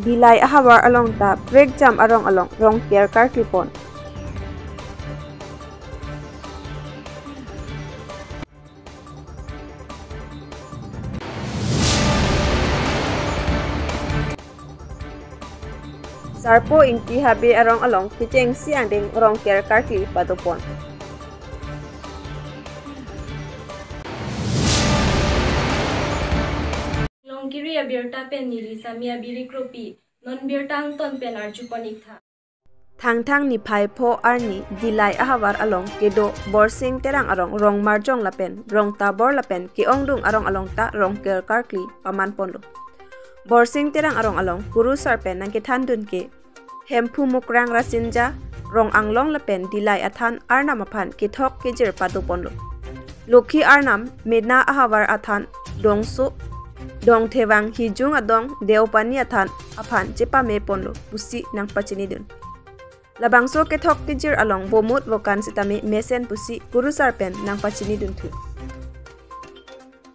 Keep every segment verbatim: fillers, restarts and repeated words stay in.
Dillai ahavar along ta prekjam arong along rongker karkli pon. Sarpo Ingti Habe arong along kechengsi angdeng rongker karkli padopon. Longkiri abirta pen neli Sami Abiri Kropi, non birta angton pen arjupon ik tha. Thangthang niphai pho arni Dillai ahavar along kedo Borsing Terang arong rong marjong lapen rong tabor lapen ke-ongdung arong along ta rongker karkli paman ponlo. Borsing Terang arong along kurusar pen nangkethandun ke Hemphu Mukrang Rasinja, Rong Anglong lapen Dillai athan arnam aphan kethok kejir pado ponlo. Lokhi arnam, Mena ahavar athan, Dongso, Dongthevang Hijung adong, Deopani athan aphan chepame ponlo pusi nangpachinidun. Labangso kethok kejir along vomut vokan sitame mesen pusi kurusar pen nangpachinidun thu.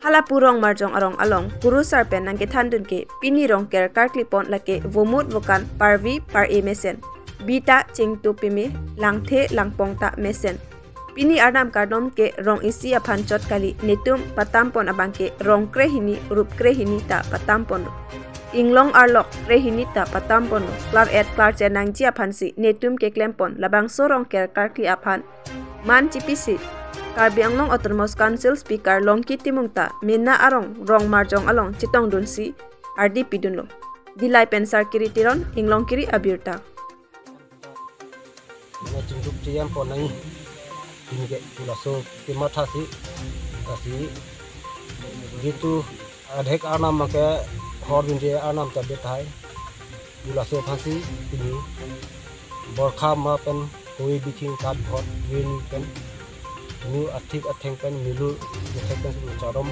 Halapu rong marjong arong along kurusar pen nangkethandun ke pini rongker karkli pon lake vomut vokan parvi par-e mesen, bita chingtu pime, langthe langpong ta mesen. Pini arnam kardom ke rong isi aphan chot kali, netum patam pon abang ke rong krehini rup krehini ta patam ponlo. Inglong arlok krehini ta patam ponlo. Klar-et klarche nangji aphansi netum keklem pon. Labangso rongker karkli aphan man chipisi Karbi Anglong Autonomous Council Speaker Longki Timung ta Mena arong rong marjong along chetongdunsi ardi pidunlo. Dillai pen Sarkiri Teron, Inglongkiri abirta. Mane chingdup chiyam pon nangji. Pini ke pu laso kematha si, lasi jitu adhek arnam ke hor dunji arnam ta bethai. Pu laso aphansi pini borkha ma pen koi bithing kat bhot rin pen nu athik atheng pen milu athek pen chadom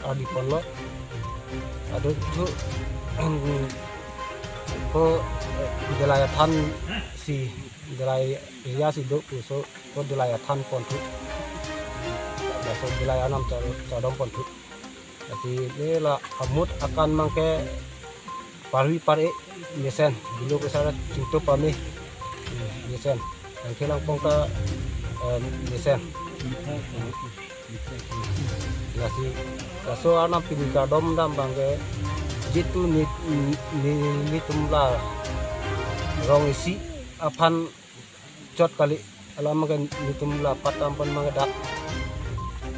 ardi ponlo. Ado thu ko, eh, Dillai athan si, Dillai area si do puso ko Dillai athan pon thu. Laso Dillai arnam cha-, chadom pon thu. Lasi ne la amut akan abang ke parvi par-e mesen, bilo kesara chingtu pame, hmm, mesen. Langthe langpong ta, eh, mesen. Lasi, laso arnam pini kardom dam abang ke, jitu ne, ne, netum la rong isi aphan chot kali, alam ke netum la patam pon abang ke dak,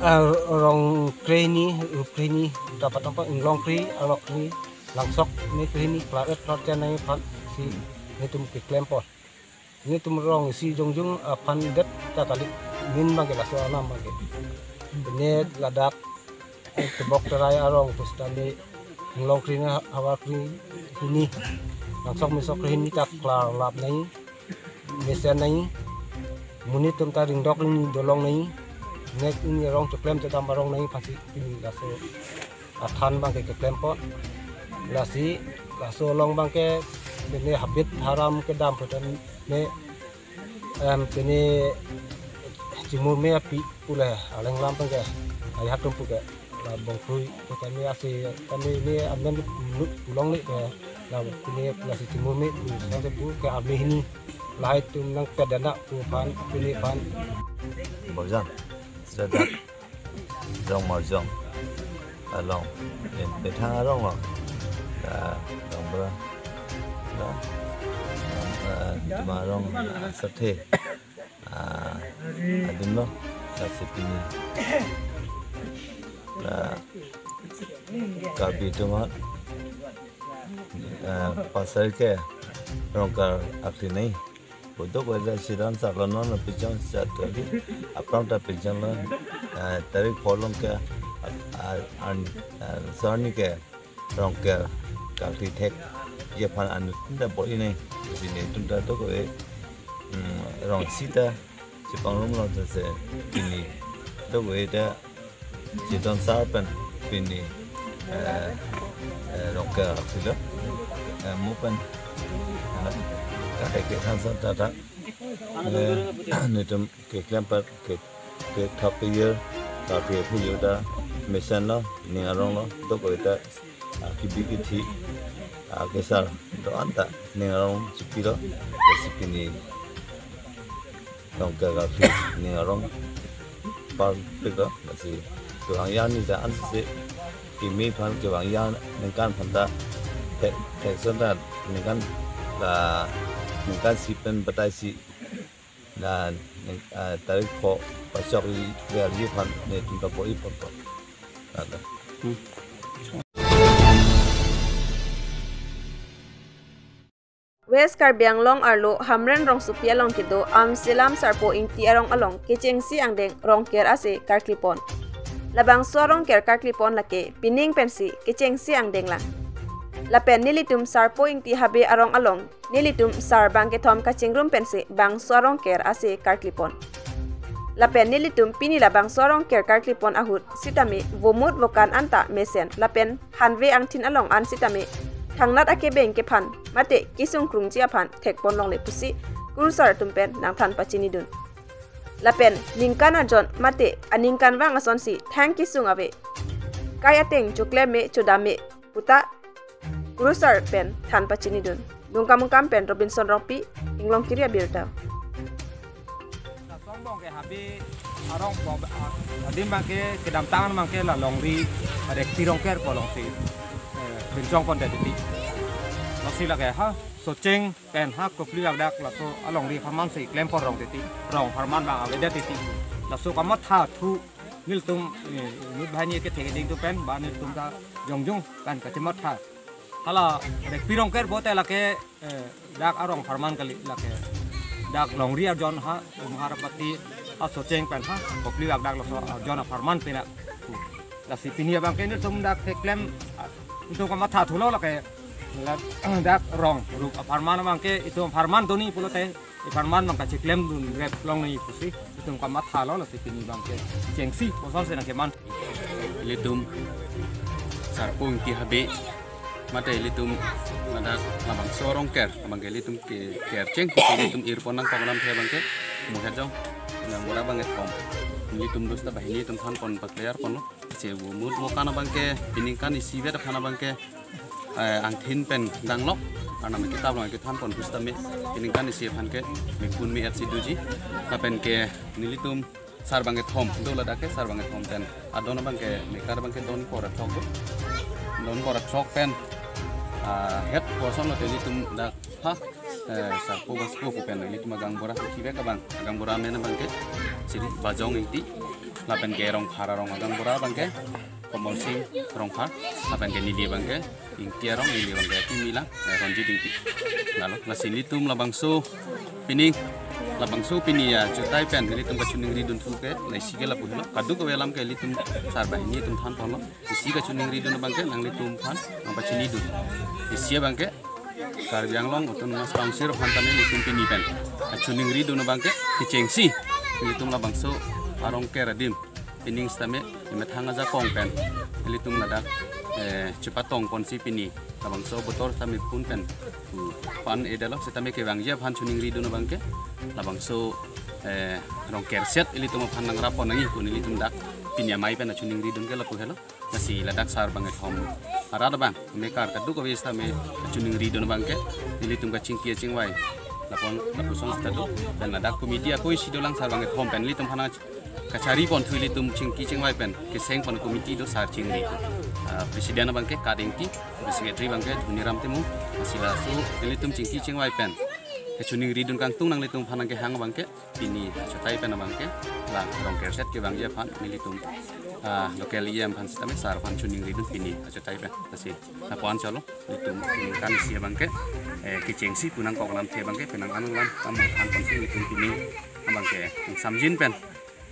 ah, rong krehini, rup krehini, ta patam pon, inglong kre, arlok kre, langsok ne krehini, klar-et klarche nangji aphansi netum keklem pon. Netum rong isi jongjong aphan det ta kali, main abang ke laso arnam abang ke. Ne ladak, eh, tebok terai arong pusitame inglong krehini, havar krehini, langsok mesok krehini ta klarlap nangji, mesen nangji, monit atum ta ringdok ringni dolong nangji, nek ini rong choklem chodam arong nangji aphansi pini laso athan abang ke keklem pon. Lasi laso along abang ke pine habit haram kedam putame, em, pine chimur me api pule aleng lam abang ke, ai hatum pu ke la bongkrui putame asi kami ne amen pu longle ke, la pine lasi chimur me pu sangse pu ke army hini lahai atum nangpedana pu aphan pine aphan. Borjan, sejak rong marjong along, em, Methang arong along, la, rong bra, la, eh, Dima arong, ah, sathe, ah, adimlo, lasi pini, la, Karbi atum, eh, pasar ke rongker akri nai. Kodok weda siran salonon pijong sat kali. Aphrang ta pijong lo, eh, tarik pho along ke, ah, ah, an, ah, sarni ke rongker karkli thek ji aphan an ta bor-i nai. Pini netum ta do ko-e, mm, rong isi ta chepangrum lo ta si pini do ko-e ta Chedon sar pen pini, eh, eh, rongker pilo, eh, mo pen, eh, kakai kethan san ta ta, eh, netum keklem pat ke, kethap ke yer, ta ke phu yo ta mesen lo, ning arong lo, do ko-e ta, ah, kebi kethe, ah, kesar To anta ning arong chepilo, lasi pini Rongker karkli ning arong parpiklo, lasi kevang arni ta ansi kimi aphan kevang arni ningkan aphan ta thek, thekson ta ningkan la ningkan isi pen batai isi la ning, ah, tarik pho pachok i vel ji aphan netum ta bor-i ponpo. Ada. West Karbi Anglong arlo Hamren rongsopi along kedo Amselam Sarpo Ingti arong along kechengsi angdeng Rongker ase karklipon. Labangso Rongker karklipon lake pining pensi kechengsi angdeng lang. Lapen nelitum Sarpo Ingti Habe arong along nelitum sar bangkethom kachingrum pensi bangso Rongker ase karklipon. Lapen nelitum pini labangso Rongker karklipon ahut sitame vomut vokan anta mesen lapen hanve angthin along an sitame thangnat akebeng kephan mate kesung krungji aphan thekpon longle pusi kurusar atum pen nangthan pachinidun. Lapen ningkan ajon mate aningkanvang asonsi thang kesung ave, kai ateng choklem me chodam me puta kurusar pen than pachinidun. Dungkamungkam pen Robinson Rongpi, Inglongkiri abirta. Songbong ke Habe arong po, ah, adim abangke kedamtang abangke la longri, Rekpi Rongker pu alongsi, eh, pinchong pon det titi. Lasi lake ha Socheng pen ha Kopili Akdak laso alongri apharman si klempon rong titi, rong apharman abang avedet titi. Laso kamatha thu nelitum, eh, inut banghini kethek ding atum pen ba nelitum ta jongjong pen kachematha. Hala Rekpi Rongker pulote lake, eh, dak arong apharman kali lake. Dak longri arjon ha, Maharapati, ha Socheng pen ha, Kopili Akdak laso arjon apharman pina. Lasi pini abangke nelitum dak keklem, ah, nelitum kamatha thulo lake. La, dak rong rup apharman abangke itum apharman doni pulote, apharman abang kacheklemdun rep longle pusi itum kamathalo, lasi pini abangke chengsi kosonsi nangkeman. Ilitum Sarpo Ingti Habe mate ilitum ladak labangso Rongker abangke ilitum ke kercheng pusi ilitum irpon nangkoklam the abangke muhejong nang bora abangke thom. Ilitum do seta banghini atum thanpon pakler ponlo. Lasi vomut vokan abangke, piningkan isivet aphan abangke, eh, angthin pen danglok, arnam kitap along kethanpon pusitame, piningkan isi aphan ke, mekun me-et si doji, lapen ke nelitum sar bangkethom, do ladak ke sar bangkethom pen, adon abangke, mekar abangke don kor athok do, don kor athok pen, ah, het koson lote ilitum dak ha, eh, Sarpo Basko pu pen ilitum agaonbura kivek abang, agaonbura amen abangke Sri Bajong Ingti, lapen ke Rongphar arong agaonbura abangke Komol Sing Rongphar, lapen ke neli abangke Ingti arong, neli abangke Timilang, eh, Ronjit Ingti. Lalo, lasi ilitum labangso pini, labangso pini achotai pen ilitum kachiningri dunthu ke, la isi ke lapu helo, kadokave alam ke ilitum sar banghini atum thanponlo. Isi kachiningri dun abangke nanglitum aphan nangpachinidun. Isi abangke Karbi Anglong Autonomous Council aphan tame nelitum pini pen kachiningri dun abangke kechengsi nelitum labangso arong keradim pining sitame methang ajakong pen nelitum ladak, eh, chepatong ponsi pini labangso botor sitame phun pen, hmm, pan edalo sitame kevangji aphan chiningri dun abangke labangso, eh, Rongker set ilitum aphan nangrap pon nangji pu nelitum dak pini amei pen chiningri dun ke lapu helo. Lasi ladak sar bangkethom arat abang, mekar kadokave sitame chiningri dun abangke nelitum kachingki chingvai lapon lapuson sita do. Pen ladak committee akoi si dolang, sar bangkethom pen nelitum aphan kachari ponthu ilitum chingki chingvai pen keseng pon committee do, sar chingri, ah, president abangke Kadingti, secretary abangke Dhoniram Timung. Lasi laso nelitum chingki chingvai pen kachiningri dun kangtung nanglitum aphan nangkehang abangke pini achotai pen abangke la Rongker set kevangji aphan nelitum, ah, local E M aphan sitame sar aphan chiningri dun pini achotai pen. Lasi lapu-an cholo nelitum ningkan isi abangke, eh, kechengsi pu nangkoklam the abangke penang an alam tamo than ponsi nelitum pini abangke samjin pen,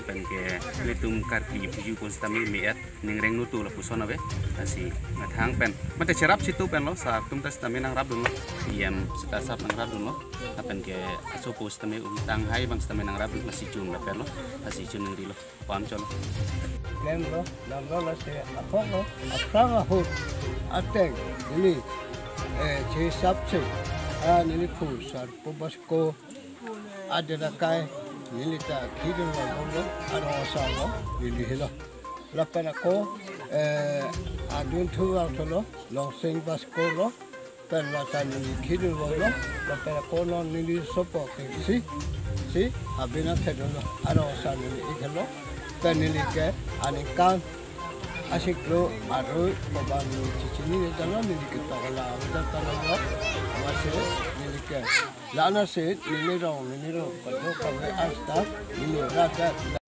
pen ke nelitum karkli puji pon sitame me-et ning reng nutu lapuson ave. Lasi methang pen mate cherap chitu penlo, sar atum ta sitame nangrap dunlo, E M sita sap nangrap dunlo, lapen ke asopo sitame Umtanghai abang sitame nangrap dun, lasi chun lapenlo, lasi chiningrilo, pam cholo. Klemlo, damlo, lasi aphoklo, aphrang ahut ateng neli, eh, chesapse, ah, neli phu Sarpo Basko adet akai neli ta khidun lo, lo, lo, arong asar lo, neli helo. Lapen ako, eh, adun thu vangthulo, Longsing Basko lo, Pen lata neli khidun lo, lapen kono neli sopo ke si, si, abina thedun lo, aro sa neli ikhalo, pen neli ke aningkan asiklo arui koban neli chichini ne jalo neli ke tokla, udah tokla lo, masi neli ke. Lana si neli rong, neli rong, kadokave asta, neli rasa,